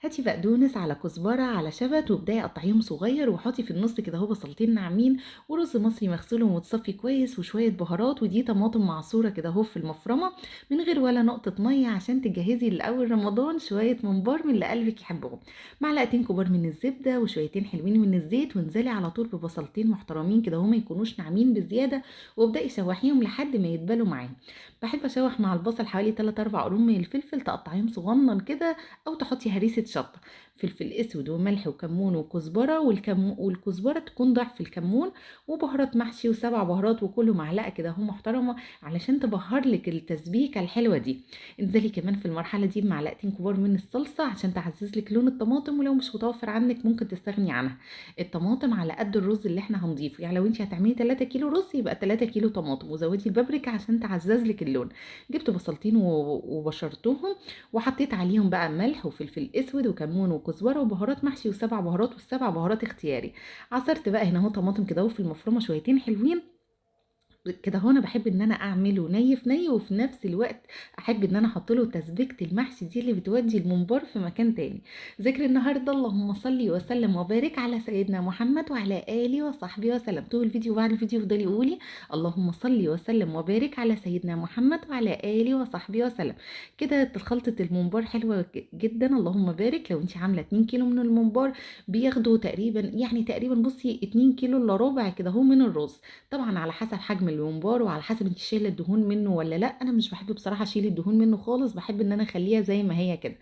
هاتي بقدونس على كزبره على شبت، وابداي قطعيهم صغير، وحطي في النص كده اهو بصلتين ناعمين ورز مصري مغسول ومتصفي كويس وشوية بهارات، ودي طماطم معصوره كده اهو في المفرمه من غير ولا نقطة مية، عشان تجهزي لاول رمضان شوية ممبار من اللي قلبك يحبهم. معلقتين كبار من الزبدة وشويتين حلوين من الزيت، وانزلي على طول ببصلتين محترمين كده اهو ما يكونوش ناعمين بزيادة، وابداي شوحيهم لحد ما يتبلوا معاهم. بحب اشوح مع البصل حوالي 3-4 قرون من الفلفل، تقطعيهم صغنن كده او تحطي هريسه شطه، فلفل اسود وملح وكمون وكزبره، والكزبره تكون ضعف الكمون، وبهارات محشي و7 بهارات، وكله معلقه كده اهو محترمه علشان تبهر لك التسبيكه الحلوة دي. انزلي كمان في المرحلة دي بمعلقتين كبار من الصلصه عشان تعزز لك لون الطماطم، ولو مش متوفر عندك ممكن تستغني عنها. الطماطم على قد الرز اللي احنا هنضيفه، يعني لو انت هتعملي 3 كيلو رز يبقى 3 كيلو طماطم، وزودي البابريكا عشان تعزز لك اللون. جبت بصلتين وبشرتهم وحطيت عليهم بقى ملح وفلفل اسود وكمون وكزبره وبهارات محشي و7 بهارات، وال7 بهارات اختياري. عصرت بقى هنا اهو طماطم كده وفي المفرمه شويتين حلوين كده اهو. انا بحب ان انا اعمله ني في ني، وفي نفس الوقت احب ان انا احط له تسبيكه المحشي دي اللي بتودي الممبار في مكان تاني. ذكر النهارده اللهم صل وسلم وبارك على سيدنا محمد وعلى اله وصحبه وسلم. طول الفيديو وبعد الفيديو افضلي قولي اللهم صل وسلم وبارك على سيدنا محمد وعلى اله وصحبه وسلم. كده خلطه الممبار حلوة جدا اللهم بارك. لو انت عامله 2 كيلو من الممبار بياخدوا تقريبا، يعني تقريبا بصي 2 كيلو الا ربع كده اهو من الرز، طبعا على حسب حجم الممبار وعلى حسب انت شايله الدهون منه ولا لا. انا مش بحب بصراحة اشيل الدهون منه خالص، بحب ان انا اخليها زي ما هي كده.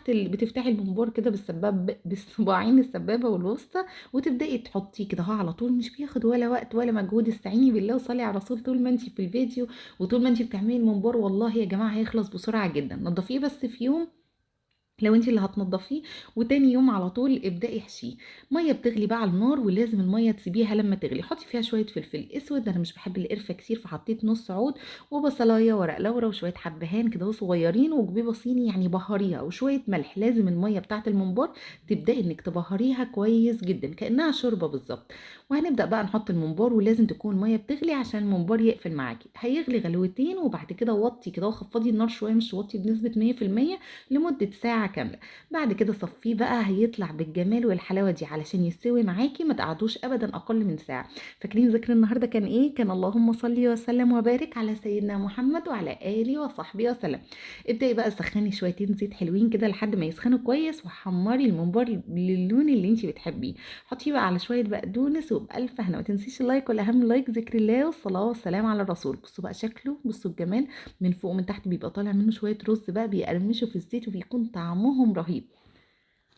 بتفتحي الممبار كده بالسباب، بالصباعين السبابة والوسطى، وتبداي تحطيه كده اهو على طول، مش بياخد ولا وقت ولا مجهود. استعيني بالله وصلي على الرسول طول ما انت في الفيديو وطول ما انت بتعملي الممبار، والله يا جماعة هيخلص بسرعة جدا. نضفيه بس في يوم لو انت اللي هتنضفيه، وتاني يوم على طول ابدأي احشيه. مية بتغلي بقى على النار، ولازم المية تسيبيها لما تغلي. حطي فيها شوية فلفل اسود، انا مش بحب القرفه كتير فحطيت نص عود، وبصلايه ورق لورا وشوية حبهان كده صغيرين، وجبيبه صيني يعني بهريها، وشوية ملح. لازم المية بتاعه الممبار تبدأي انك تبهريها كويس جدا كانها شوربة بالظبط. وهنبدأ بقى نحط الممبار، ولازم تكون المية بتغلي عشان الممبار يقفل معاكي. هيغلي غلوتين وبعد كده وطي كده وخفضي النار شوية، مش وطي بنسبة 100% لمدة ساعة كاملة. بعد كده صفيه بقى، هيطلع بالجمال والحلاوه دي. علشان يستوي معاكي ما تقعدوش ابدا اقل من ساعة. فاكرين ذكر النهارده كان ايه؟ كان اللهم صل وسلم وبارك على سيدنا محمد وعلى اله وصحبه وسلم. ابداي بقى سخني شويتين زيت حلوين كده لحد ما يسخنوا كويس، وحمري الممبار للون اللي انت بتحبيه. حطيه بقى على شوية بقدونس، وبالف هنا. ما تنسيش ال like، والاهم like ذكر الله والصلاة والسلام على الرسول. بصوا بقى شكله، بصوا الجمال من فوق ومن تحت، بيبقى طالع منه شوية رز بقى بيقرمشوا في الزيت وبيكون طعمهم رهيب.